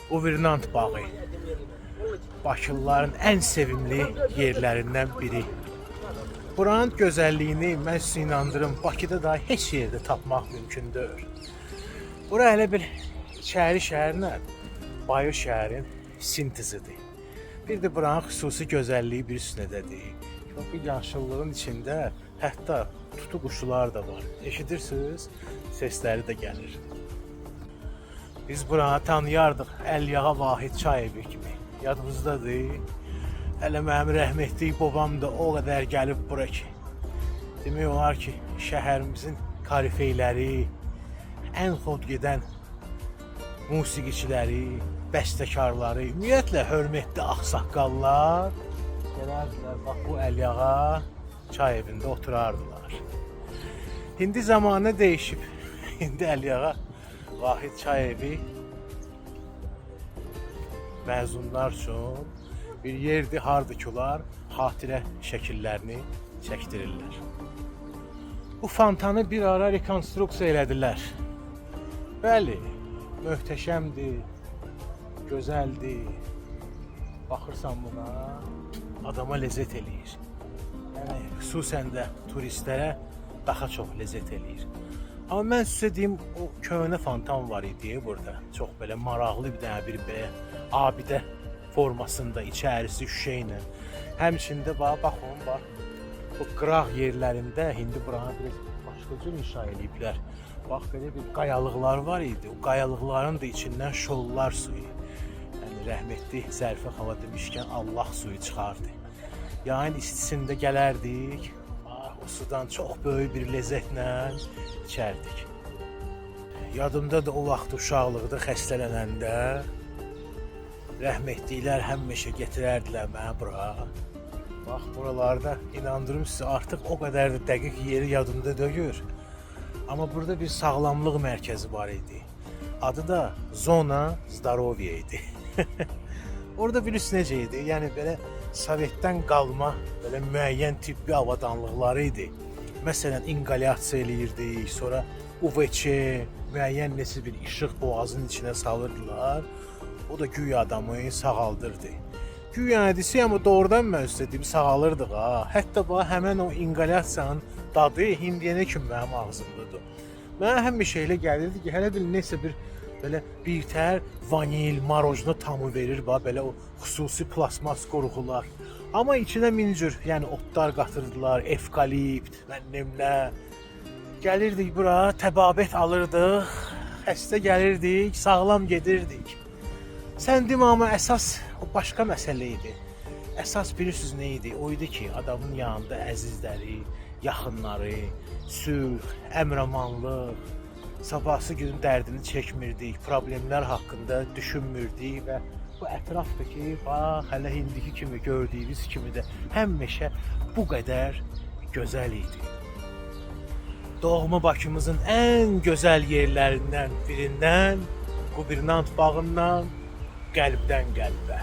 Quvernant bağı. Bakılıların ən sevimli yerlərindən biri. Buranın gözəlliyini mən sizi inandırım, Bakıda daha heç yerdə tapmaq mümkün deyil. Bura elə bir içəri şəhərlə bayır şəhərin sintezidir. Bir də buranın xüsusi gözəlliyi bir üstünədədir. Bax, bu yaşıllığın içində hətta tutu quşlar da var. Eşidirsiniz? Səsləri də gəlir. Biz buranı tanıyardıq Əlyağa Vahid çay evi kimi. Yadınızdadır? Hələ mənim rəhmətlik babam da o qədər gəlib bura ki. Demək olar ki, şəhərimizin korifeyləri, ən xod gedən musiqiçiləri, bəstəkarları, ümumiyyətlə hörmətli ağsaqqallar gələrdilər bax bu Əlyağa çay evində oturardılar. İndi zamanə dəyişib. İndi Əlyağa Vahid çay evi məzunlar üçün bir yerdir, harda ki onlar xatirə şəkillərini çəkdirirlər. Bu fontanı bir ara rekonstruksiya elədilər. Bəli, möhtəşəmdir, gözəldir. Baxırsan buna, adama ləzzət eləyir. Yəni xüsusən də turistlərə daha çox ləzzət eləyir. Amma mən sizə deyim, o köhnə fontan var idi burada. Çox belə maraqlı bir dənə bir belə abidə formasında içərisi şüşə ilə. Həmçində bax, baxın, bax bu qıraq yerlərində indi buranı biraz başqa cür inşa eləyiblər. Bax belə bir qayalıqlar var idi. O qayalıqların da içindən şollar suyu. Yəni rəhmətli Zərifə xala demişkən Allah suyu çıxardı. Yayın istisində gələrdik. Ah, o sudan çox böyük bir ləzzətlə içərdik. Yadımda da o vaxt uşaqlıqda xəstələnəndə rəhmətliklər həmişə gətirərdilər məni bura. Bax buralarda inandırım sizə artıq o qədər də dəqiq yeri yadımda deyil. Amma burada bir sağlamlıq mərkəzi var idi. Adı da Zona Zdarovya idi. Orada bilirsiniz necə idi? Yəni belə Sovetdən qalma belə müəyyən tibbi avadanlıqları idi. Məsələn, inqalyasiya eləyirdik, sonra UVC, müəyyən nəsə bir işıq boğazın içinə salırdılar. O da güya adamı sağaldırdı. Güya nədirsə, amma doğrudan mən sizə deyim, sağalırdıq ha. Hətta bax həmən o inqalyasiyanın dadı indiyənə kimi mənim ağzımdadır. Mənə həmişə elə gəlirdi ki, hələ bir nəsə bir belə birtəhər vanil, marojna tamı verir bax belə o xüsusi plastmas qoruğular. Amma içinə min cür, yəni otlar qatırdılar, evkalipt, mən nə. Gəlirdik bura, təbabət alırdıq, xəstə gəlirdik, sağlam gedirdik. Sən demə amma əsas o başqa məsələ idi. Əsas bilirsiniz nə idi? O idi ki, adamın yanında əzizləri, yaxınları, sülh, əmramanlıq, sabahsı günün dərdini çəkmirdik, problemlər haqqında düşünmürdük və bu ətrafdakı, bax, hələ indiki kimi gördüyünüz kimi də həmişə bu qədər gözəl idi. Doğma Bakımızın ən gözəl yerlərindən birindən, Qubernant bağından qəlbdən qəlbə.